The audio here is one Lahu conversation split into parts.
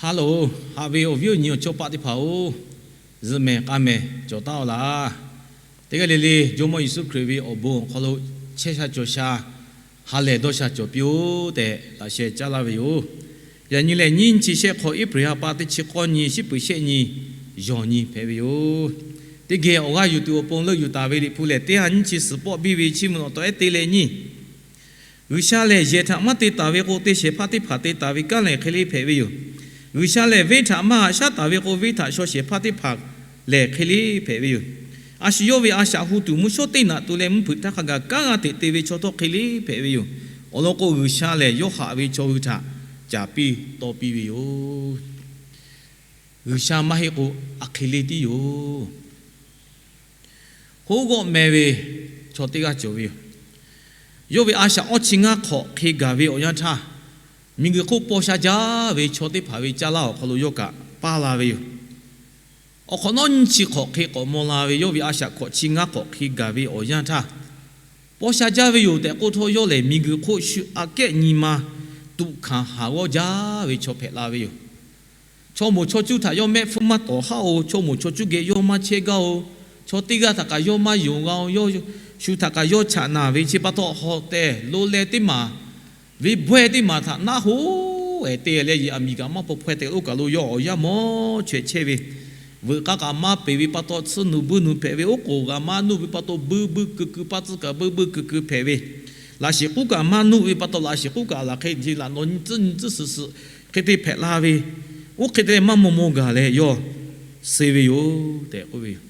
Hello, haꞈ ve awˬ viˉ awˬ nyi awˬ chawˇ paˆ teˇ hpaˍ-oˬ, zuhꞈ mehˍ k'a mehˍ cawˬ taˉ-aw laˇ. Teˇ g'aˇ le le Jawˇmawˇ Yeˍsuˆ Hkriꞈ ve awˬ bon awˬ hk'aw lo chehˇ sha cawˬ sha ha lehˬ dawˇ sha cawˬ piˇ-oˆ tehꞈ laꞈ sheh caˉ laˇ ve yoˬ. Yaꞈ nyi lehˬ, nyiˇ chi shehˆ hk'awꞈ April ha pa teˇ chi k'awˇ nyi, shiˉ peuˍ shehˆ nyi, yawˬ nyi hpehꞈ ve yoˬ. Teˇ geh awˬ g'aˇ yuˬ tuˬ awˬ pon leuˆ yuˬ taˍ ve Liꞈ hpu lehˬ, teˇ ha nyiˇ chi suhˍ pawˆ biˇ ve chiˇ mvuh awˬ tawꞈ ehˉ te leh nyiˇ G'uiˬsha lehˬ, yehˬ htaꞈ maˇ te taˍ ve k'o, te shehˍ hpaˇ teˇ hpaˍ te taˍ ve kanˉ lehˬ hk'e le hpehꞈ ve yoˬ. G'uiˬsha lehˬ, venˇ htaꞈ maˇ haꞈ shaˉ taˍ ve k'o, venˇ htaꞈ shaw shehˍ hpaˇ teˇ hpaˍ lehˬ hk'e le hpehꞈ ve yoˬ. A shu yawˇ ve a shaꞈ hu tuˬ mvuhˇ shawˉ teˇ naꞈ to leh mvuhˇ hpeuꞈ htaˇ hk'a gaˬ kanˉ g'aˇ hteꞈ te ve chaw htawˇ hk'e le hpehꞈ ve yoˬ. Awˬ lawn k'o, G'uiˬsha lehˬ yawˇ haꞈ ve chaw hui htaꞈ caˍ piˇ tawˇ piˇ ve yoˬ. G'uiˬsha maˇ heˆ k'o, a hk'e le tiˉ yoˬ. Hk'oˆ g'awˆ meh ve chaw teˇ g'aˇ cawˬ ve yoˬ. Yawˇ ve a shaꞈ awˇ chi ngaˇ hk'awꞈ hk'e gaˬ ve awˬ yanˇ htaˇ, miˬguiˬ hk'oˆ paw sha jaˇ ve chaw teˇ hpaˍ ve caˇ laˇ awˬ hk'aw lo yawˇ kaꞈ paˇ la ve yoˬ. Awˬ hk'awꞈ nawˉ nyiˇ chi hk'awꞈ hk'e k'awꞈ maw la ve yawˇ ve a shaꞈ hkawꞈ chi ngaˇ hk'awꞈ hk'e gaˬ ve awˬ yanˇ htaˇ, paw sha jaˇ ve yoˬ tehꞈ k'oˆ htawˇ, yawˇ lehˬ miˬguiˬ hk'oˆ shu aꞈ kehˉ nyi ma tuꞈ hkanˍ haˍ g'awˇ jaˇ ve chaw hpehꞈ la ve yoˬ. Chaw moˍ chaw cuˇ htaꞈ yawˇ mehˆ hpfuhˇ maˇ tawˍ haˉ-oˬ. Chaw moˍ chaw cuˇ geh yawˇ maˇ chehˇ gaˇ-oˬ. Chaw teˇ g'aˇ htaꞈ kaꞈ yawˇ maˇ yonˍ g'a-oˬ. Yawˇ shu htaꞈ kaꞈ yawˇ chaꞈ naˬ ve chi pa taw, hawˍ tehˬ lo leh teˇ maˬ, venˇ bawehˇ teˇ maˬ htaꞈ naˆ hoˉ-ehˍ te leh, yehˬ aˬ miˍ kaꞈ maˇ paw hpaweh tehꞈ oˇ kaˬ lo yawˇ awˬ yanˇ mawˇ chaweh chehˇ ve, veuꞈ k'aˇ kaꞈ maˇ peˬ ve pa taw, tsuhˇ nuˬ buiˇ nuˬ hpehꞈ ve, oˉ k'oˍ kaꞈ maˇ nuˆ ve pa taw, buiˇ buiˇ keu keu, paˇ tcuhˇ kaꞈ buiˇ buiˇ keu keu hpehꞈ ve, laꞈ shiˍ k'uˉ kaꞈ maˇ nuˆ ve pa taw, laꞈ shiˍ k'uˉ kaꞈ laˬ hk'e nyi laꞈ nawˬ nyi tcuhˇ nyi tcuhˇ suhˍ suhˍ hk'e te hpehꞈ la ve, oˇ hk'e te leh maˇ maw maw gaˬ leh yawˇ suh ve yoˬ tehꞈ k'oˆ ve yoˬ.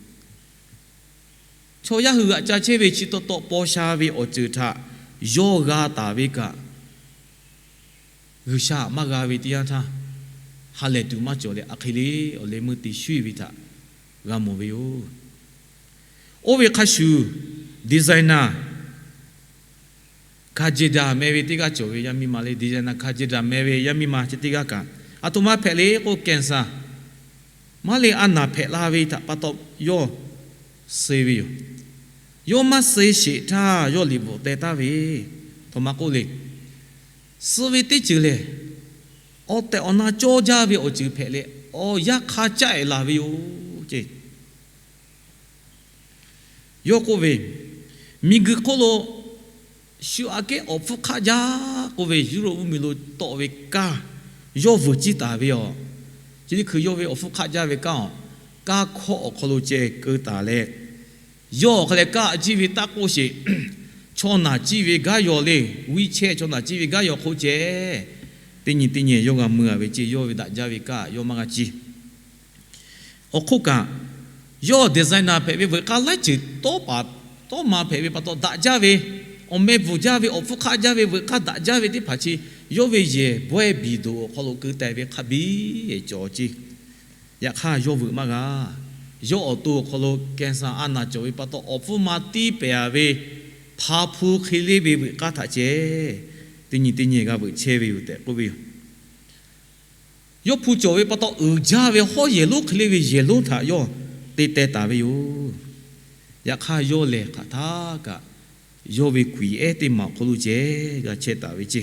Chaw yaˇ hui g'aꞈ ca chehˇ ve chi taw taw paw sha ve awˬ ceuˬ htaꞈ yawˇ g'a taˍ ve kaꞈ, G'uiˬsha maˇ g'a ve teˇ yanˇ htaˇ, ha lehˬ tuˬ maˇ cawˬ leh, a hk'e le awˬ leh meuˇ te shuˉ-e ve htaꞈ g'a mawˬ ve yoˬ. Oˇ ve hk'a shuˍ, designer Kajeda meh ve teˇ g'aˇ cawˬ ve yaˇ miˇ ma le. Designer Kajeda meh ve yaˇ miˇ ma chi teˇ g'aˇ kaꞈ, aˬ htoꞈ ma hpehꞈ le k'o, cancer maˇ le a naˬ hpehꞈ la ve htaꞈ pa taw yawˇ suh ve yoˬ. Yawˇ maˇ suh sheˍ htaˇ, yawˇ liꞈ bvuhꞈ teh taˍ ve, aˬ htoꞈ ma k'oˆ le, suh ve teˇ ceuˬ lehˬ, awˬ tehˬ awˬ na cawˇ jaˇ ve awˬ ceuˬ hpehꞈ leh, awˬ yanˇ hk'a caˆ-e laˬ ve yoˬ ce. Yawˇ k'oˆ ve, miˬguiˬ hk'oˆ lo shu aꞈ kehˉ awˬ hpfuhˇ hk'aˆ jaˇ k'oˆ ve, Yuˇrowˆ mvuhˇmiˬ lo tawˆ ve kaˇ yawˇ vuiˬ ciˇ taˍ ve yoˬ. Chi teˇ hkui yawˇ ve awˬ hpfuhˇ hk'aˆ jaˇ ve kaˇ-oˬ, kaˇ hkawˇ awˬ hk'aw lo ceh keu taˍ leh, yawˇ awˬ hk'a leh kaˇ ciˇ ve taˇ k'oˆ sheˍ. Chaw naˬ ciˇ ve gaˇ yaw le, wheelchair chaw naˬ ciˇ ve gaˇ yaw hk'oˆ ceh, teˇ nyi teˇ nyi yawˇ g'a mui-a ve ce. Yawˇ ve daꞈ jaˇ ve kaˇ yawˇ maˇ g'a ciˇ. Awˬ hk'oˆ kaꞈ, yawˇ designer hpehꞈ ve veuꞈ k'aˇ laiˉ ceuˬ tawˇ paˍ tawˇ ma hpehꞈ ve pa taw, daꞈ jaˇ ve, awˬ meh bvuhˬ jaˇ ve, awˬ hpfuhˇ hk'aˆ jaˇ ve, veuꞈ k'aˇ daꞈ jaˇ ve teˇ hpaˍ chi, yawˇ ve yehˬ bawehˇ biˬ doˬ awˬ hk'aw lo keu teh ve hk'a biˇ cawˬ ce. Yaꞈ hk'aˇ, yawˇ veuꞈ maˇ g'a. Yawˇ awˬ to awˬ hk'aw lo cancer a naˬ cawˬ ve pa taw, awˬ hpfuhˇ ma tiˇ pehˍ-a ve hpa hpu hk'e le ve veuꞈ k'aˇ htaꞈ ceh, teˇ nyi teˇ nyi g'a veuꞈ chehˇ ve yoˬ tehꞈ k'oˆ ve yoˬ. Yawˇ hpu cawˬ ve pa taw, uiˍ jaˇ ve hawˉ yehˬ lonˉ hk'e le ve yehˬ lonˉ htaꞈ yawˇ te teh taˍ ve yoˬ. Yaꞈ hk'aˇ, yawˇ lehˬ hk'aˬ htaˇ kaꞈ yawˇ ve kuiˬ ehˉ teˇ maˬ awˬ hk'aw lo ceh g'a chehˇ taˍ ve ce.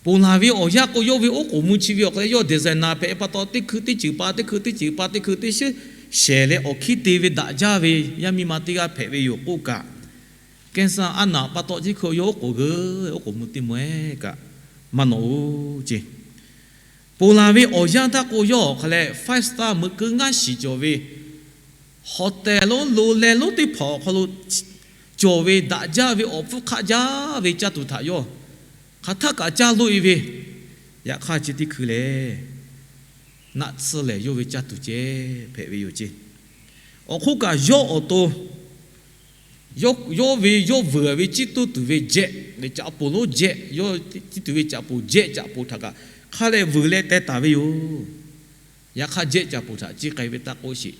Ponˬ laˬ ve awˬ yanˇ k'o, yawˇ ve oˉ k'oˍ mvuh chi ve awˬ hk'aw leh, yawˇ designer hpehꞈ pa taw, teˇ hkui teˇ ceuˬ pa, teˇ hkui teˇ ceuˬ pa, teˇ hkui teˇ shehˍ leh, awˬ hkiˉ te ve daꞈ jaˇ ve yaˇ miˇ ma teˇ g'aˇ hpehꞈ ve yoˬ k'oˆ kaꞈ, cancer a naˬ pa taw, teˇ hkui yawˇ oˉ k'oˍ g'euˆ oˉ k'oˍ mvuh teˇ mvuh-ehˉ kaꞈ maˇ nawꞈ-oˬ ce. Ponˬ laˬ ve awˬ yanˇ htaˇ k'o, yawˇ awˬ hk'a leh five star meuꞈ keu ngaˇ shiˍ cawˬ ve hotel lonˉ lo leh lonˉ teˇ hpaˍ awˬ hk'aw lo cawˬ ve daꞈ jaˇ ve awˬ hpfuhˇ hk'aˆ jaˇ ve caˇ tuˬ htaꞈ yawˇ hk'aˬ htaˇ kaꞈ caˇ loꞈ-e ve, yaꞈ hk'aˇ chi teˇ hkui lehˬ, naˆ tsuhˇ lehˬ yawˇ ve caˇ tuˬ ceh hpehꞈ ve yoˬ ce. Awˬ hk'oˆ kaꞈ, yawˇ awˬ to yawˇ ve yawˇ vuiˬ ve ciˇ toˇ tuˬ ve jehˆ, caꞈ poˍ lonˉ jehˆ, yawˇ ciˇ tuˬ ve caꞈ poˍ jehˆ, caꞈ poˍ htaꞈ kaꞈ hk'a leh vuiˬ leh teh taˍ ve yoˬ. Yaꞈ hk'aˇ, jehˆ caꞈ poˍ htaꞈ ciˇ k'ai ve taˇ k'oˆ sheˍ.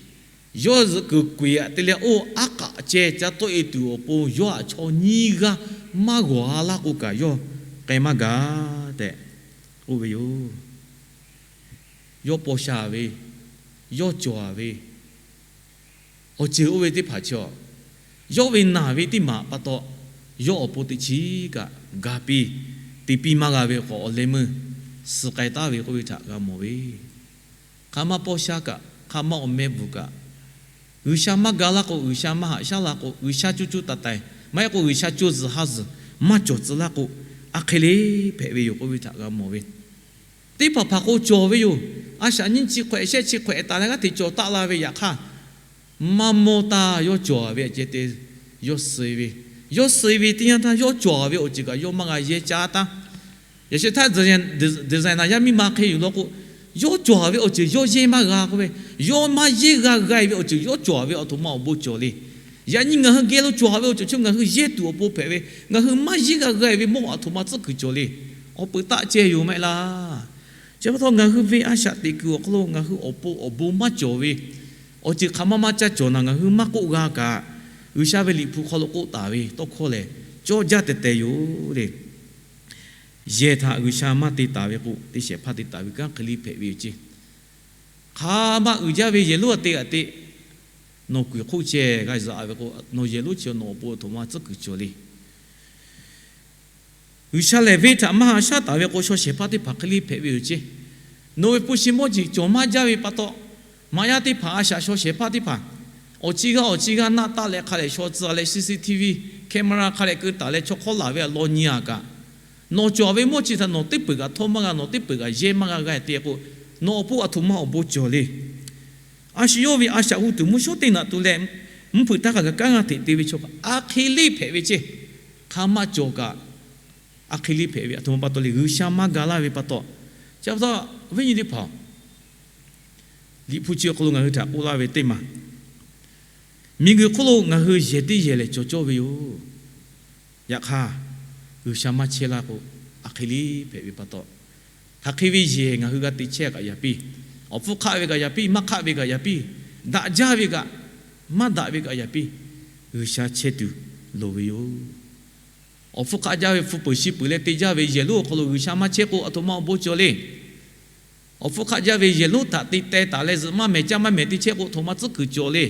Yawˇ zuhꞈ kuiˬ kuiˬ aꞈ te leh, oˇ aˉ k'aꞈ ceh ca tawˆ-e tuˬ awˬ pon yawˇ htaꞈ chaw nyiˇ g'aˇ maˇ g'awˬ-a laˇ k'o kaꞈ, yawˇ k'ai maˇ gaˬ tehꞈ k'oˆ ve yoˬ. Yawˇ paw sha ve, yawˇ cawˬ-a ve, awˬ ceuˬ oˇ ve teˇ hpaˍ chi-a, yawˇ ve naˬ ve teˇ maˬ pa taw, yawˇ awˬ pon teꞈ chiˉ kaꞈ ga piˇ, te piˇ maˇ g'a ve k'awꞈ awˬ leh meuˇ suhˍ k'ai taˍ ve k'oˆ ve htaꞈ g'a mawˬ ve, hk'aˬ ma paw sha kaꞈ, hk'aˬ ma awˬ meh bvuhˬ kaꞈ, G'uiˬsha maˇ ga laˇ k'o, G'uiˬsha maˇ haꞈ shaˉ la k'o, G'uiˬsha co co taiˍ taiˍ maˇ heˆ k'o, G'uiˬsha co zuhˬ ha zuhˬ maˇ cawˬ tcuh laˇ k'o, a hk'e le hpehꞈ ve yoˬ k'oˆ ve htaꞈ g'a mawˬ ve. Teˇ hpaˍ hpaˍ k'o cawˬ ve yoˬ. A shaꞈ nyiˇ chi hk'awehꞈ shehˆ chi hk'awehꞈ taˍ leh g'aˇ hteꞈ cawˬ taˆ la ve yaꞈ hk'aˇ, maˇ mawˇ taˇ yawˇ cawˬ ve a ceh te, yawˇ suh ve, yawˇ suh ve teˇ yanˇ htaˇ yawˇ cawˬ ve awˬ ceuˬ kaꞈ yawˇ maˇ g'a yehˇ caˉ taˉ. Yaꞈ sheh htaˇ designer yaˇ miˇ ma hk'e yuˬ law k'o, yawˇ cawˬ ve awˬ ceuˬ yawˇ yehˇ maˇ g'a k'oˆ ve, yawˇ maˇ yehˇ g'a g'a ve awˬ ceuˬ yawˇ cawˬ ve awˬ htoꞈ ma awˬ bon cawˬ le. Yaꞈ nyi ngaˬ hui geh lo cawˬ ve awˬ ceuˬ chi ngaˬ hui yehˇ tuˬ awˬ pon hpehꞈ ve, ngaˬ hui maˇ yehˇ g'a g'a ve mawˇ aˬ htoꞈ ma tcuhˉ kuiˬ cawˬ le. Awˬ peuˬ taˆ ceh yoˬ maˇ heˆ laˇ. Chi pa taw ngaˬ hui ve a shaꞈ teꞈ kuiˬ awˬ hk'aw lo ngaˬ hui awˬ pon awˬ bon maˇ cawˬ ve awˬ ceuˬ hk'aˬ ma maˇ caˇ cawˬ naˬ ngaˬ hui maˇ k'oˆ g'a kaꞈ, G'uiˬsha ve Liꞈ hpu hk'aw lo k'oˆ taˍ ve tawˇ hkawˇ lehˬ cawˇ jaˇ tehꞈ tehꞈ yoˬ le. Yehˬ htaꞈ G'uiˬsha maˇ te taˍ ve k'o, te shehˍ hpaˇ te taˍ ve kanˉ hk'e le hpehꞈ ve yoˬ ceˇ. Hk'aˬ ma uiˍ jaˇ ve yehˬ lonˉ a te g'aꞈ te, nawˬ kuiˬ hk'oˆ ceh g'a zaꞈ ve k'o, nawˬ yehˬ lonˉ chi nawˬ awˬ pon aˬ htoꞈ ma tcuhˉ kuiˬ cawˬ le. G'uiˬsha lehˬ venˇ htaꞈ maˇ haꞈ shaˉ taˍ ve k'o, shaw shehˍ hpaˇ teˇ hpaˍ hk'e le hpehꞈ ve yoˬ ceˇ. Nawˬ ve hpu shi mawˇ jeˬ cawˬ maˇ jaˇ ve pa taw, maꞈ yaˇ teˇ hpaˍ a shaꞈ shaw shehˍ hpaˇ teˇ hpaˍ awˬ chi g'aˇ awˬ chi g'aˇ naˆ taˆ leh hk'a lehˬ shaw tcuh leh C C T V camera hk'a lehˬ keu taˍ leh chaw hk'awˇ laˬ ve a law nyi a kaꞈ, nawˬ cawˬ ve mawˇ chi htaꞈ nawˬ teˇ peuˬ kaꞈ htawˇ maˇ g'a, nawˬ teˇ peuˬ kaꞈ yehˇ maˇ g'a g'a te k'o, nawˬ awˬ pon aˬ htoꞈ ma awˬ bon cawˬ le. A shu yawˇ ve a shaꞈ g'uˇ tuˬ mvuhˇ shawˉ teˇ naꞈ tu leh, mvuhˇ hpeuꞈ htaˇ hk'a gaˬ kanˉ g'a hteꞈ te ve chaw kaꞈ a hk'e le hpehꞈ ve ceˇ. Hk'aˬ ma cawˬ kaꞈ a hk'e le hpehꞈ ve aˬ htoꞈ ma pa taw le, G'uiˬsha maˇ ga laˇ ve pa taw. Chi pa taw, awˬ viˉ nyi teˇ hpaˍ, Liꞈ hpu chi awˬ hk'aw lo ngaˬ hui htaꞈ k'oˆ laˇ ve teˇ maˬ, miˬguiˬ hk'oˆ lo ngaˬ hui yehˬ teˇ yehˬ lehˬ cawˬ cawˇ ve yoˬ. Yaꞈ hk'aˇ, G'uiˬsha maˇ chehˇ laˇ k'o, a hk'e le hpehꞈ ve pa taw, hk'aˬ hk'e ve yehˬ ngaˬ hui g'a te chehˇ kaꞈ yaꞈ piˇ, awˬ hpfuhˇ hk'aˆ ve kaꞈ yaꞈ piˇ, maˇ hk'aˆ ve kaꞈ yaꞈ piˇ, daꞈ jaˇ ve kaꞈ, maˇ daꞈ ve kaꞈ yaꞈ piˇ, G'uiˬsha chehˇ tuˬ loˍ ve yoˬ. Awˬ hpfuhˇ hk'aˆ jaˇ ve hpu peuˬ shi peuˬ leh te jaˇ ve yehˬ lonˉ awˬ hk'aw lo G'uiˬsha maˇ chehˇ k'o, aˬ htoꞈ ma awˬ bon cawˬ le. Awˬ hpfuhˇ hk'aˆ jaˇ ve yehˬ lonˉ htaꞈ te teh taˍ leh zuhꞈ maˇ mehˍ caˇ maˇ mehˍ te chehˇ k'o, aˬ htoꞈ ma tcuhˉ kuiˬ cawˬ le.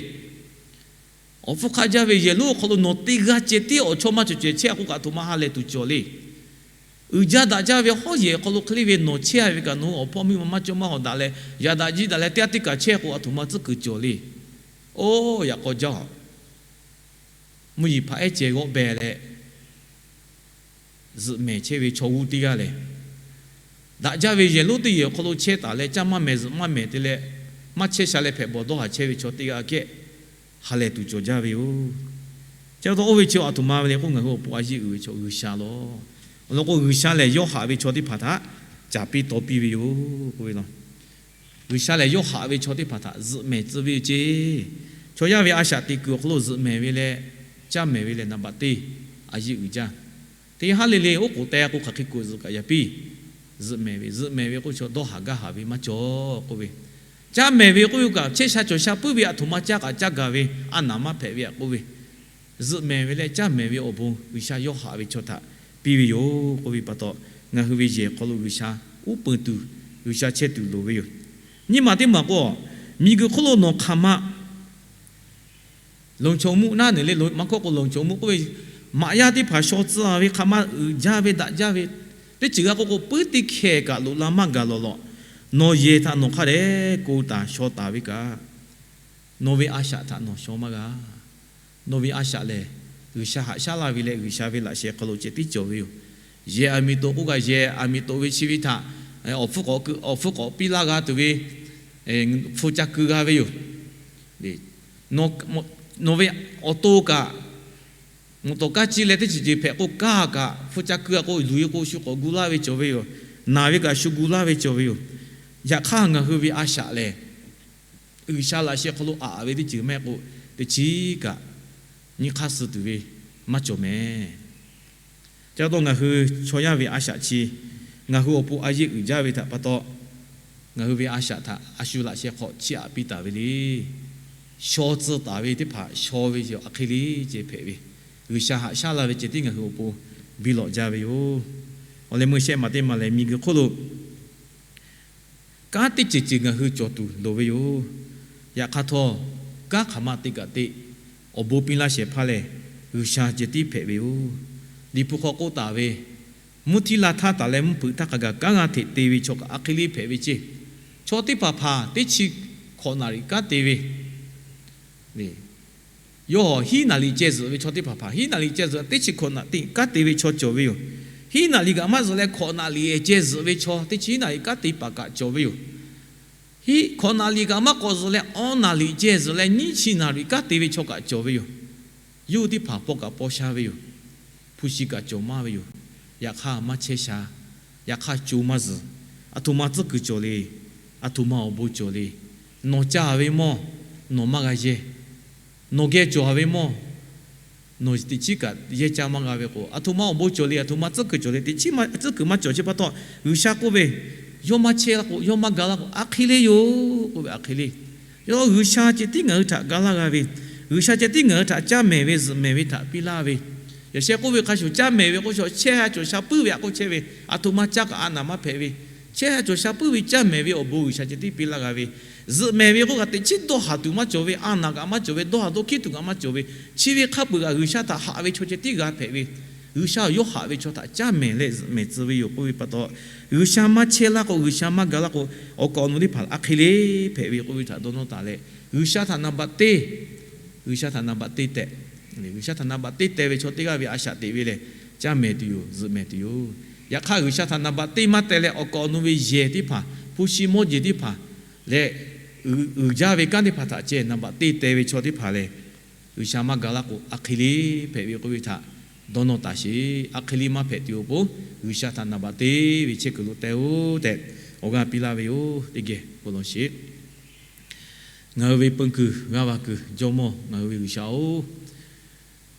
Awˬ hpfuhˇ hk'aˆ jaˇ ve yehˬ lonˉ awˬ hk'aw lo nawˬ teˇ g'aˇ ceh tiˉ awˬ chawˇ maˇ cawˬ ceh chehˇ k'o kaꞈ, aˬ htoꞈ ma ha lehˬ tuˬ cawˬ le. Uiˍ jaˇ daꞈ jaˇ ve hawˉ yehˬ awˬ hk'aw lo hk'e le ve nawˬ chehˇ ve kaꞈ, nawˬ hui awˬ hpawˇ miˇ ma maˇ cawˇ maˇ hawˍ daꞈ leh, yaꞈ daꞈ jiˇ daꞈ leh teˇ g'aˇ teˇ kaꞈ chehˇ k'o, aˬ htoꞈ ma tcuhˉ kuiˬ cawˬ le. Oˇ, yaꞈ k'aw jaˇ, mvuhˇ yeˬ hpaꞈ ehˉ ceh g'awˆ beh leh, zuhꞈ mehˍ chehˇ ve chaw g'uˇ teˇ g'aˇ lehˬ, daꞈ jaˇ ve yehˬ lonˉ teˇ yehˬ awˬ hk'aw lo chehˇ taˍ leh, caˇ maˇ mehˍ zuhꞈ maˇ mehˍ te leh, maˇ chehˇ sha leh hpehꞈ bawˬ dawˇ haˍ chehˇ ve chaw teˇ g'aˇ kehˉ ha lehˬ tuˬ cawˬ jaˇ ve yoˬ. Chi pa taw oˇ ve chi aˬ htoꞈ ma ve le k'o, ngaˬ hui awˬ pon a yeˆ uiˍ ve chaw G'uiˬsha lawˬ. Awˬ lawn k'o, G'uiˬsha lehˬ yawˇ haꞈ ve chaw teˇ hpaˍ htaꞈ caˍ piˇ taw piˇ ve yoˬ k'oˆ ve law. G'uiˬsha lehˬ yawˇ haꞈ ve chaw teˇ hpaˍ htaꞈ zuhꞈ mehˍ tcuh ve yoˬ ceˇ. Chaw yaˇ ve a shaꞈ teꞈ kuiˬ awˬ hk'aw lo zuhꞈ mehˍ ve leh caˇ mehˍ ve lehˬ naˍ baꞈ teˇ a yeˆ uiˍ jaˇ. Teˇ haˉ le le oˉ k'oˍ teh k'o, hk'aˬ hk'e kuˬ zuhꞈ kaꞈ yaꞈ piˇ. Zuhꞈ mehˍ ve, zuhꞈ mehˍ ve k'oˆ chaw dawˇ haˍ gaˇ haˍ ve maˇ cawˬ k'oˆ ve, caˇ mehˍ ve k'oˆ ve kaꞈ chehˇ sha cawˬ sha puiˉ ve aˬ htoꞈ ma caˇ kaꞈ caˇ gaˬ ve a naˍ maˇ hpehꞈ ve aꞈ k'oˆ ve, zuhꞈ mehˍ ve leh caˇ mehˍ ve awˬ bon G'uiˬsha yawˇ haꞈ ve chaw htaꞈ piˇ ve yoˬ k'oˆ ve pa taw, ngaˬ hui ve yehˬ hk'aw lo G'uiˬsha uˉ peunˍ tuˬ, G'uiˬsha chehˇ tuˬ loˍ ve yoˬ. Nyiˇ maˬ teˇ maˬ k'o, miˬguiˬ hk'oˆ lo nawˬ hk'aˬ ma လုံခြုံမှု naˉ neˬ le, maˇ hkawˇ k'o လုံခြုံမှု k'oˆ ve, maꞈ yaˇ teˇ hpaˍ shaw tcuh ve hk'aˬ ma uiˍ jaˇ ve daꞈ jaˇ ve, teˇ ceuˬ g'a k'oˆ k'o puiˉ teˇ hkeh kaꞈ loꞈ la maˇ gaˬ lawˬ lawˬ. Nawˬ yehˬ htaꞈ nawˬ hk'a dehꞈ k'oˆ taˍ shaw taˍ ve kaꞈ, nawˬ ve a shaꞈ htaꞈ nawˬ shaw maˇ g'a. Nawˬ ve a shaꞈ lehˬ, G'uiˬsha haꞈ shaˉ laˇ ve leh G'uiˬsha ve laꞈ sheh hk'aw lo ceh tiˉ cawˬ ve yoˬ. Yehˬ aˬ miˍ toꞈ k'oˆ kaꞈ, yehˬ aˬ miˍ toꞈ ve chi ve htaꞈ awˬ hpfuhˇ k'awꞈ piˇ laˇ g'a tuˬ ve hpu ca keu g'a ve yoˬ. Nawˬ ve awˬ to kaꞈ, mvuhꞈ tawˍ kaˇ ciˇ leh teˇ ceuˬ ceuˬ hpehꞈ k'o kaˇ kaꞈ hpu ca keu a k'o, luˬ e k'o shu k'awꞈ gu laˇ ve cawˬ ve yoˬ. Naˬ ve kaꞈ shu gu laˇ ve cawˬ ve yoˬ. Yaꞈ hk'aˇ ngaˬ hui ve a shaꞈ lehˬ, G'uiˬsha laꞈ sheh hk'aw lo aꞈ ve teˇ ceuˬ maˇ heˆ k'o, teˇ chiˉ kaꞈ nyi hk'aˇ suh tuˬ ve maˇ cawˬ mehˍ. Chi pa taw ngaˬ hui chaw yaˇ ve a shaꞈ chi ngaˬ hui awˬ pon a yeˆ uiˍ jaˇ ve htaꞈ pa taw, ngaˬ hui ve a shaꞈ htaꞈ a shu laꞈ sheh hk'aw chiˇ aꞈ piˇ taˍ ve le. Shaw tcuh taˍ ve teˇ hpaˍ shaw ve yoˬ, a hk'e le ceh hpehꞈ ve, G'uiˬsha haꞈ shaˉ laˇ ve ceh tiˉ ngaˬ hui awˬ pon biˇ lawꞈ jaˇ ve yoˬ. Awˬ leh meuˇ shehˆ maˬ teˇ maˬ lehˬ, miˬguiˬ hk'oˆ lo kanˉ teˇ ceuˬ ceuˬ ngaˬ hui cawˬ tuˬ loˍ ve yoˬ. Yaꞈ hk'aˇ htawˇ, kanˉ hk'aˬ ma te kaꞈ te, awˬ bon piˇ laˇ shehˍ hpaˇ lehˬ, G'uiˬsha ceh tiˉ hpehꞈ ve yoˬ. Liꞈ hpu hk'aw k'oˆ taˍ ve, mvuhˇ htiˇ la htaˇ taˍ leh mvuhˇ hpeuꞈ htaˇ hk'a gaˬ kanˉ g'aˇ hteꞈ te ve chaw kaꞈ a hk'e le hpehꞈ ve ceˇ. Chaw teˇ hpaˍ hpaˍ teˇ chi hkawꞈ naˍ riˍ kanˉ te ve yawˇ hiˉ naˍ riˍ ceh zuhꞈ ve chaw teˇ hpaˍ hpaˍ hiˉ naˍ riˍ ceh zuhꞈ teˇ chi hkawꞈ naˍ riˍ kanˉ te ve chaw cawˬ ve yoˬ. Hiˉ naˍ riˍ kaꞈ maˇ zuhꞈ leh hkawꞈ naˍ riˍ ceh zuhꞈ ve chaw teˇ chi hiˉ naˍ riˍ kanˉ te paˍ kaꞈ cawˬ ve yoˬ. Hkawꞈ naˍ riˍ kaꞈ maˇ k'awꞈ zuhꞈ leh awˇ naˍ riˍ ceh zuhꞈ leh nyiˇ chi naˍ riˍ kanˉ te ve chaw kaꞈ cawˬ ve yoˬ. Yawˇ hui teˇ hpaˍ paw kaꞈ paw sha ve yoˬ. Hpu shi kaꞈ cawˬ maˇ ve yoˬ. Yaꞈ hk'aˇ maˇ chehˇ sha. Yaꞈ hk'aˇ co maˇ zuhˬ. A htoꞈ ma tcuhˉ kuiˬ cawˬ le. A htoꞈ ma awˬ bon cawˬ le. Nawˬ caˇ ve mawˇ nawˬ maˇ g'a yehˇ. Nawˬ geh cawˬ ve mawˇ nawˬ teꞈ chiˉ kaꞈ yehˇ caˇ maˇ g'a ve k'o, a htoꞈ ma awˬ bon cawˬ le, a htoꞈ ma tcuhˉ kuiˬ cawˬ le, teꞈ chiˉ tcuhˉ kuiˬ maˇ cawˬ chi pa taw, G'uiˬsha k'oˆ ve, yawˇ maˇ chehˇ la k'o, yawˇ maˇ ga la k'o, a hk'e le yoˬ k'oˆ ve a hk'e le. Yawˇ G'uiˬsha ceh tiˉ ngaˬ hui htaꞈ ga laˇ g'a ve, G'uiˬsha ceh tiˉ ngaˬ hui htaꞈ caˇ mehˍ ve zuhꞈ mehˍ ve htaꞈ piˇ laˇ ve, yaꞈ sheh k'oˆ ve hk'a shuˍ caˇ mehˍ ve k'o, shawˍ chehˇ ha cawˬ sha puiˉ ve aꞈ k'oˆ chehˇ ve, a htoꞈ ma caˇ kaꞈ a naˍ maˇ hpehꞈ ve, chehˇ ha cawˬ sha puiˉ ve caˇ mehˍ ve awˬ bon G'uiˬsha ceh tiˉ piˇ laˇ g'a ve, zuhꞈ mehˍ ve k'oˆ kaꞈ teꞈ chiˉ dawˇ haˍ tuˬ maˇ cawˬ ve, a naˍ kaꞈ maˇ cawˬ ve, dawˇ haˍ dawˇ hkiˉ tuˬ kaꞈ maˇ cawˬ ve, chi ve hk'a peuˬ kaꞈ G'uiˬsha htaꞈ haꞈ ve chaw ceh tiˉ g'a hpehꞈ ve, G'uiˬsha yawˇ haꞈ ve chaw htaꞈ caˇ mehˍ leh zuhꞈ mehˍ tcuh ve yoˬ k'oˆ ve pa taw, G'uiˬsha maˇ chehˇ laˇ k'o, G'uiˬsha maˇ ga laˇ k'o, awˬ kaꞈ awˬ nu teˇ hpaˍ a hk'e le hpehꞈ ve k'oˆ ve htaꞈ dawˇ nawˇ taˍ leh, G'uiˬsha htaꞈ naˍ baꞈ teˇ G'uiˬsha htaꞈ naˍ baꞈ teˇ teh, G'uiˬsha htaꞈ naˍ baꞈ teˇ teh ve chaw teˇ g'aˇ ve a shaꞈ teꞈ ve lehˬ, caˇ mehˍ tuˬ yoˬ, zuhꞈ mehˍ tuˬ yoˬ. Yaꞈ hk'aˇ, G'uiˬsha htaꞈ naˍ baꞈ teˇ maˇ teh leh awˬ kaꞈ awˬ nu ve yehˬ teˇ hpaˍ, hpu shi mawˇ jeˬ teˇ hpaˍ leh, uiˍ jaˇ ve kanˉ teˇ hpaˍ htaꞈ ceh naˍ baꞈ teˇ teh ve chaw teˇ hpaˍ lehˬ, G'uiˬsha maˇ ga laˇ k'o, a hk'e le hpehꞈ ve k'oˆ ve htaꞈ dawˇ nawˇ taˍ sheˍ. A hk'e le maˇ hpehꞈ tuˬ awˬ pon, G'uiˬsha htaꞈ naˍ baꞈ teˇ ve chehˇ kuiˬ lo teh-oˆ tehꞈ, awˬ g'aˇ piˇ laˇ ve yoˬ. Teˇ geh bon lawˬ sheˍ. Ngaˬ hui ve peun kuiˬ g'aˇ va kuiˬ Jawˇmawˇ ngaˬ hui ve G'uiˬsha-oˬ,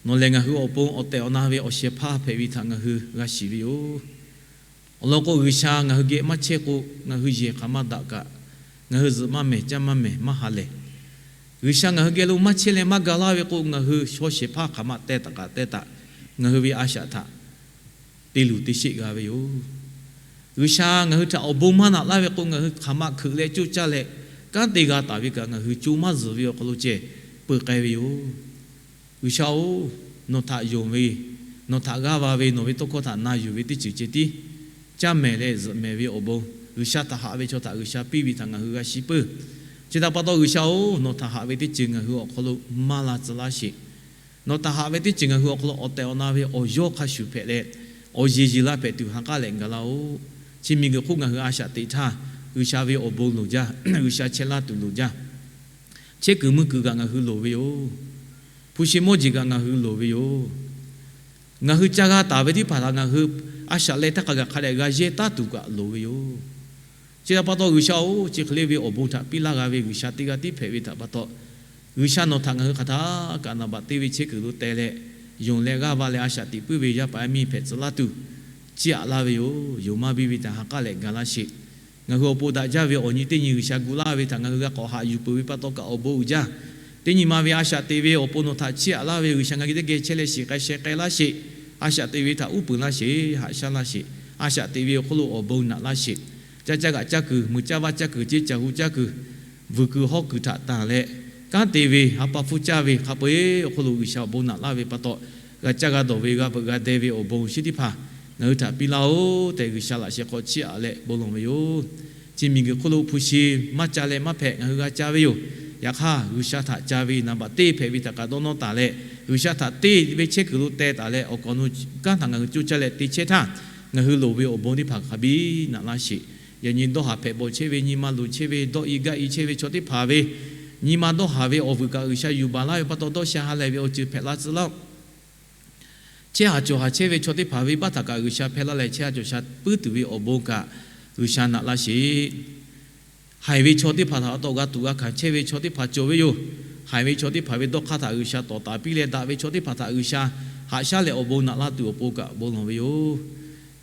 nawˬ lehˬ ngaˬ hui awˬ pon awˬ tehˬ awˬ na ve awˬ shehˍ hpaˇ hpehꞈ ve htaꞈ ngaˬ hui g'a shiˍ ve yoˬ. Awˬ lawn k'o, G'uiˬsha ngaˬ hui geh maˇ chehˇ k'o, ngaˬ hui yehˬ hk'aˬ maˇ daꞈ kaꞈ, ngaˬ hui zuhꞈ maˇ mehˍ, caˇ maˇ mehˍ, maˇ ha lehˬ. G'uiˬsha ngaˬ hui geh lo maˇ chehˇ leh maˇ ga laˇ ve k'o, ngaˬ hui shaw shehˍ hpaˇ hk'aˬ maˇ teh taˍ kaꞈ teh taˍ, ngaˬ hui ve a shaꞈ htaꞈ te luˬ te sheˆ g'a ve yoˬ. G'uiˬsha ngaˬ hui htaꞈ awˬ bon maˇ naꞈ laˇ ve k'o, ngaˬ hui hk'aˬ maˇ hkeuꞈ leh coˇ caˇ leh kanˉ te g'a taˍ ve kaꞈ, ngaˬ hui co maˇ zuhˬ ve awˬ hk'aw lo ceh peuˬ k'ai ve yoˬ. G'uiˬsha-oˬ, nawˬ htaꞈ yonˍ ve, nawˬ htaꞈ g'aˇ va ve, nawˬ ve tawˇ hkawˇ htaꞈ na yuˬ ve teˇ ceuˬ ceh tiˉ caˇ mehˍ leh zuhꞈ mehˍ ve awˬ bon, G'uiˬsha htaꞈ haꞈ ve chaw htaꞈ G'uiˬsha piˇ ve htaꞈ ngaˬ hui g'a shiˍ peuˬ. Chi htaꞈ pa taw, G'uiˬsha-oˬ, nawˬ htaꞈ haꞈ ve teˇ ceuˬ ngaˬ hui awˬ hk'aw lo maˇ la tcuh laˇ sheˍ. Nawˬ htaꞈ haꞈ ve teˇ ceuˬ ngaˬ hui awˬ hk'aw lo awˬ tehˬ awˬ na ve awˬ yawˇ hk'a shuˍ hpehꞈ leh, awˬ yeˬ yeˬ la hpehꞈ tuˬ ha k'aˉ leh gaˬ laˇ-oˆ. Chi miˬguiˬ hk'oˆ ngaˬ hui a shaꞈ teꞈ htaˇ, G'uiˬsha ve awˬ bon loˍ jaˇ, G'uiˬsha chehˇ laˇ tuˬ loˍ jaˇ. Chehˇ kuiˬ mui kuiˬ kaꞈ ngaˬ hui loˍ ve yoˬ. Hpu shi mawˇ jeˬ kaꞈ ngaˬ hui loˍ ve yoˬ. Ngaˬ hui ca g'a taˍ ve teˇ hpaˍ htaꞈ ngaˬ hui a shaꞈ leh htaˇ hk'a gaˬ hk'a dehꞈ g'a yehˇ taˉ tuˬ kaꞈ loˍ ve yoˬ. Chi htaꞈ pa taw, G'uiˬsha-oˬ, chi hk'e le ve awˬ bon htaꞈ piˇ laˇ g'a ve G'uiˬsha teˇ g'aˇ tiˉ hpehꞈ ve htaꞈ pa taw, G'uiˬsha nawˬ htaꞈ ngaˬ hui hk'aˬ htaˇ kaꞈ naˍ baꞈ teˇ ve chehˇ kuiˬ lo teh leh, yonˍ leh g'aˇ va leh a shaꞈ teꞈ puiˉ ve yaˇ paˍ yaˇ miˇ hpehꞈ tcuh laˇ tuˬ, chiˇ aꞈ laˇ ve yoˬ. Yonˍ maˇ biˇ ve htaꞈ ha k'aˉ leh gaˬ laˇ sheˍ. Ngaˬ hui awˬ pon daꞈ jaˇ ve awˬ nyi teˇ nyi G'uiˬsha gu laˇ ve htaꞈ ngaˬ hui g'a k'awꞈ haꞈ yuˬ peuˬ ve pa taw kaꞈ awˬ bon uiˍ jaˇ. Teˇ nyi ma ve a shaꞈ teꞈ ve awˬ pon nawˬ htaꞈ chiˇ aꞈ laˇ ve G'uiˬsha ngaˬ hui teˇ geh chehˇ leh shiˍ k'ai sheh k'ai laˇ sheˍ. A shaꞈ teꞈ ve htaꞈ uˉ peunˍ laˇ sheˍ, haꞈ shaˉ laˇ sheˍ. A shaꞈ teꞈ ve awˬ hk'oˆ lo awˬ bon naꞈ laˇ sheˍ. Caˇ caˇ g'aꞈ caˇ kuiˬ, mui caˇ vaˇ caˇ kuiˬ, ceˇ caˬ hu caˇ kuiˬ, vuiˬ kuiˬ hawˉ kuiˬ htaꞈ tanˬ leh, kanˉ te ve ha pa hpfuhˇ caˇ ve hk'a peu-e awˬ hk'oˆ lo G'uiˬsha awˬ bon naꞈ laˇ ve pa taw, g'a caˇ g'a dawˬ ve g'a veuꞈ g'a deh ve awˬ bon chi teˇ hpaˍ ngaˬ hui htaꞈ piˇ laˇ-oˬ tehꞈ, G'uiˬsha laꞈ sheh hk'aw chiˇ aꞈ leh bon lawˬ ve yoˬ. Chi miˬguiˬ hk'oˆ lo hpu shi maˇ ca leh maˇ hpehꞈ ngaˬ hui g'a ca ve yoˬ. Yaꞈ hk'aˇ, G'uiˬsha htaꞈ ca ve naˍ baꞈ teˇ hpehꞈ ve htaꞈ kaꞈ dawˇ nawˇ taˍ leh, G'uiˬsha htaꞈ teˇ ve chehˇ kuiˬ lo teh taˍ leh, awˬ kaˍ awˬ nu kanˉ htaꞈ ngaˬ hui coˇ caˇ leh te chehˇ htaˇ, ngaˬ hui loˍ ve awˬ bon teˇ hpaˍ hk'a biˇ naꞈ laˇ sheˍ. Yaꞈ nyi dawˇ haˍ hpehꞈ bawˬ chehˇ ve, nyi ma luˬ chehˇ ve, dawˆ i gaˆ i chehˇ ve chaw teˇ hpaˍ ve nyi ma dawˇ haˍ ve awˬ vuiˬ kaꞈ G'uiˬsha yuˬ baˬ laˇ ve pa taw, dawˇ sha ha lehˬ ve awˬ ceuˬ hpehꞈ la tcuh laˇ-oˆ. Chehˇ haˍ cawˬ haˍ chehˇ ve chaw teˇ hpaˍ ve baˆ htaꞈ kaꞈ G'uiˬsha hpehˇ laˇ leh, chehˇ haˍ cawˬ sha puiˉ tuˬ ve awˬ bon kaꞈ G'uiˬsha naꞈ laˇ sheˍ. Haiˬ ve chaw teˇ hpaˍ htaꞈ pa taw g'a tuꞈ g'a hkanˍ chehˇ ve chaw teˇ hpaˍ cawˬ ve yoˬ. Haiˬ ve chaw teˇ hpaˍ ve dawˇ hk'aˇ htaꞈ G'uiˬsha tawˍ taˍ piˇ leh, daꞈ ve chaw teˇ hpaˍ htaꞈ G'uiˬsha haꞈ shaˉ leh awˬ bon naꞈ laˇ tuˬ awˬ pon kaꞈ bon lawˬ ve yoˬ.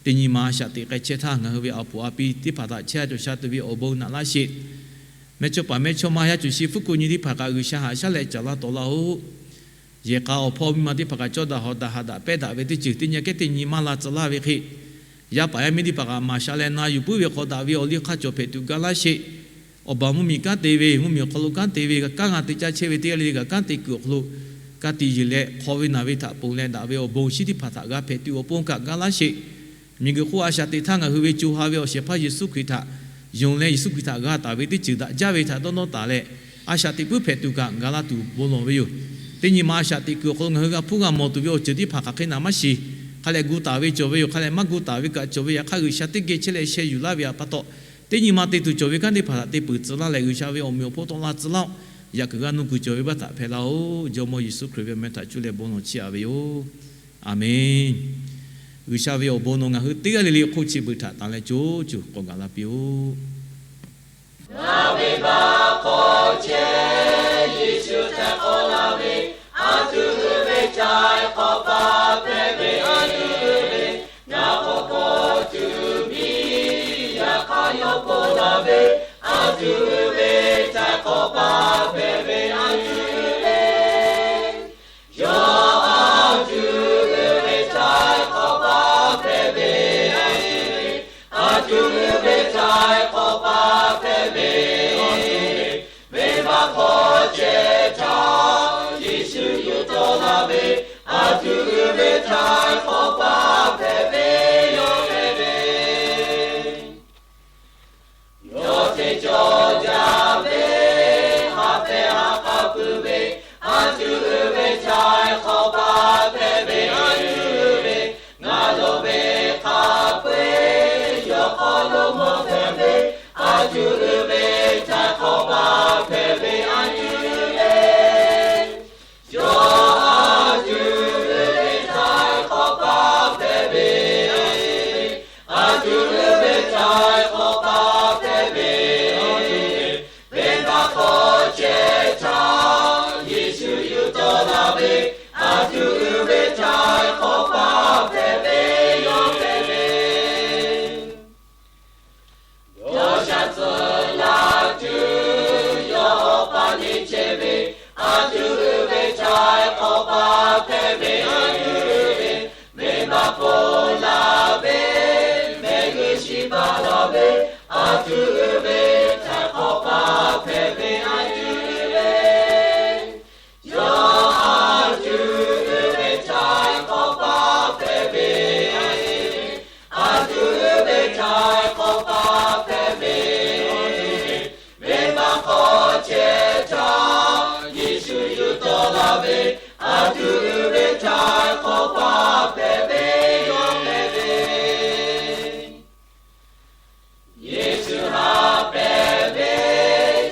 Teˇ nyi ma a shaꞈ teꞈ k'ai chehˇ htaˇ, ngaˬ hui ve a poˍ a pi teˇ hpaˍ htaꞈ chehˇ haˍ cawˬ sha tuˬ ve awˬ bon naꞈ laˇ sheˍ. Mehˇchawˇpaˍ mehˇchawˇma yaˇ cuˬ shi fuˉ kuˬ nyi teˇ hpaˍ kaꞈ G'uiˬsha haꞈ shaˉ leh caˍ laˇ tawˍ laˇ-oˆ. Yehˬ k'a awˬ hpawˇ miˇ ma teˇ hpaˍ kaꞈ cawˇ daꞈ hawˍ daꞈ haꞈ daꞈ pehˇ daꞈ ve teˇ ceuˬ teˇ nyi kehˉ teˇ nyi maˇ la tcuh laˇ ve hk'e, yaˇ paˍ yaˇ miˇ teˇ hpaˍ kaꞈ maˍ sha leh na yuˬ puiˉ ve hk'aw daꞈ ve awˬ liˇ hk'aˇ cawˬ hpehꞈ tuˬ ga laˇ sheˍ. Awˬ baˬ mvuhˇmiˬ kanˉ te ve, mvuhˇmiˬ awˬ hk'aw lo kanˉ te ve, kanˉ g'a te caˇ chehˇ ve teˇ g'aˇ le le kaꞈ kanˉ te kuiˬ awˬ hk'aw lo ka tiꞈ yeˬ leh hk'aw ve naˬ ve htaꞈ ponˬ leh daꞈ ve awˬ bon shinˉ teˇ hpaˍ htaꞈ g'a hpehꞈ tuˬ awˬ pon kaꞈ ga laˇ sheˍ. Miˬguiˬ hk'oˆ a shaꞈ teꞈ htaˇ ngaˬ hui ve co ha ve awˬ shehˍ hpaˇ Yeˍsuˆ Hkriꞈ htaꞈ yonˍ leh, Yeˍsuˆ Hkriꞈ htaꞈ g'a taˍ ve teˇ ceuˬ daꞈ jaˇ ve htaꞈ dawˇ nawˇ taˍ leh, a shaꞈ teꞈ puiˉ hpehꞈ tuˬ kaꞈ gaˬ la tuˬ bon lawˬ ve yoˬ. Teˇ nyi ma a shaꞈ teꞈ kuiˬ awˬ hk'aw lo ngaˬ hui g'a hpuˇ g'a mawˬ tuˬ ve awˬ ceuˬ teˇ hpaˍ hk'aˬ hk'e naˍ maˇ shiˍ. Hk'a leh gu taˍ ve cawˬ ve yoˬ. Hk'a leh maˇ gu taˍ ve kaꞈ cawˬ ve, yaꞈ hk'aˇ G'uiˬsha teˇ geh chehˇ leh sheh yuˬ laˇ ve pa taw, teˇ nyi ma te tuˬ cawˬ ve kanˉ teˇ hpaˍ htaꞈ te peuˬ tcuh laˇ leh, G'uiˬsha ve awˬ meꞈ awˬ hponˇ tawˆ la tcuh laˇ-oˆ. Yaꞈ kuiˬ g'a nuˇ kuiˬ cawˬ ve baˆ htaꞈ hpehꞈ laˇ-oˆ. Jawˇmawˇ Yeˍsuˆ Hkriꞈ ve awˬ meh htaꞈ cuˇ leh bon lawˬ chiˇ aꞈ ve yoˬ. Aˬmenˍ. G'uiˬsha ve awˬ bon nawˬ ngaˬ hui teˇ g'aˇ le le hk'oˆ chi beuꞈ htaꞈ tanˬ leh co co k'awꞈ gaˬ la piˇ-oˆ. Ngaˬ ve baˆ hk'aw chehˇ Yeˍsuˆ htaiˍ hk'awꞈ la ve, a tuˬ uiˍ ve htaiˍ hk'awꞈ paˇ hpehꞈ ve a tuˬ uiˍ ve, ngaˬ k'awꞈ k'awꞈ tuˬ piˇ, yaꞈ hk'aˇ yawˇ hpawˇ la ve, a tuˬ uiˍ ve htaiˍ hk'awꞈ paˇ hpehꞈ ve a tuˬ uiˍ ve, yawˇ a tuˬ uiˍ ve htaiˍ hk'awꞈ paˇ hpehꞈ ve, a tuˬ uiˍ ve htaiˍ hk'awꞈ paˇ hpehꞈ ve, venˇbaˆ hk'aw chehˇ htaˇ Yeˍsuˆ yuˬ tawˆ la ve, a tuˬ uiˍ ve htaiˍ hk'awꞈ paˇ hpehꞈ ve yoˬ hpehꞈ ve. Yawˇ hteˇ cawˇ jaˇ ve, ha hpehꞈ ha k'a pui ve, a tuˬ uiˍ ve htaiˍ hk'awꞈ paˇ hpehꞈ ve a tuˬ uiˍ ve, ngaˬ yawˇ ve hk'a peu-eˬ yawˇ hk'aw lo mawˬ hpehꞈ ve, a tuˬ uiˍ ve htaiˍ hk'awꞈ paˇ hpehꞈ ve a tuˬ uiˍ ve, yawˇ a tuˬ uiˍ ve htaiˍ hk'awꞈ paˇ hpehꞈ ve, a tuˬ uiˍ ve htaiˍ hk'awꞈ paˇ hpehꞈ ve, venˇbaˆ hk'aw chehˇ htaˇ Yeˍsuˆ yuˬ tawˆ la ve, a tuˬ uiˍ ve htaiˍ hk'awꞈ paˇ hpehꞈ ve yoˬ hpehꞈ ve. Yawˇ shaˍ tcuh la tuˬ yawˇ awˬ pa neˇ chehˇ ve, a tuˬ uiˍ ve htaiˍ hk'awꞈ paˇ hpehꞈ ve a tuˬ uiˍ ve, venˇbaˆ hpawˇ la ve, mehˆ g'uˇ shiˍ baˬ la ve, a tuˬ uiˍ ve htaiˍ hk'awꞈ paˇ hpehꞈ ve a tuˬ uiˍ ve, yawˇ a tuˬ uiˍ ve htaiˍ hk'awꞈ paˇ hpehꞈ ve, a tuˬ uiˍ ve htaiˍ hk'awꞈ paˇ hpehꞈ ve, venˇbaˆ hk'aw chehˇ htaˇ Yeˍsuˆ yuˬ tawˆ la ve, a tuˬ uiˍ ve htaiˍ hk'awꞈ paˇ hpehꞈ ve yoˬ hpehꞈ ve. Yeˍsuˆ ha hpehꞈ ve,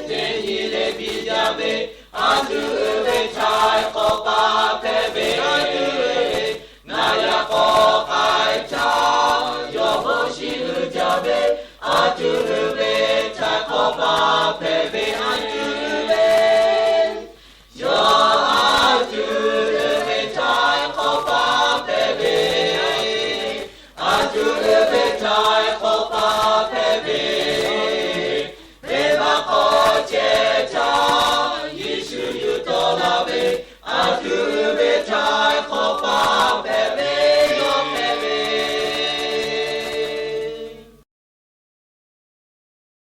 teˇ nyi le biˇ jaˇ ve, a tuˬ uiˍ ve htaiˍ hk'awꞈ paˇ hpehꞈ ve a tuˬ uiˍ ve, ngaˬ yaꞈ k'aw k'ai htaˇ yawˇ hk'aw shiˍ uiˍ jaˇ ve, a tuˬ uiˍ ve htaiˍ hk'awꞈ paˇ hpehꞈ ve a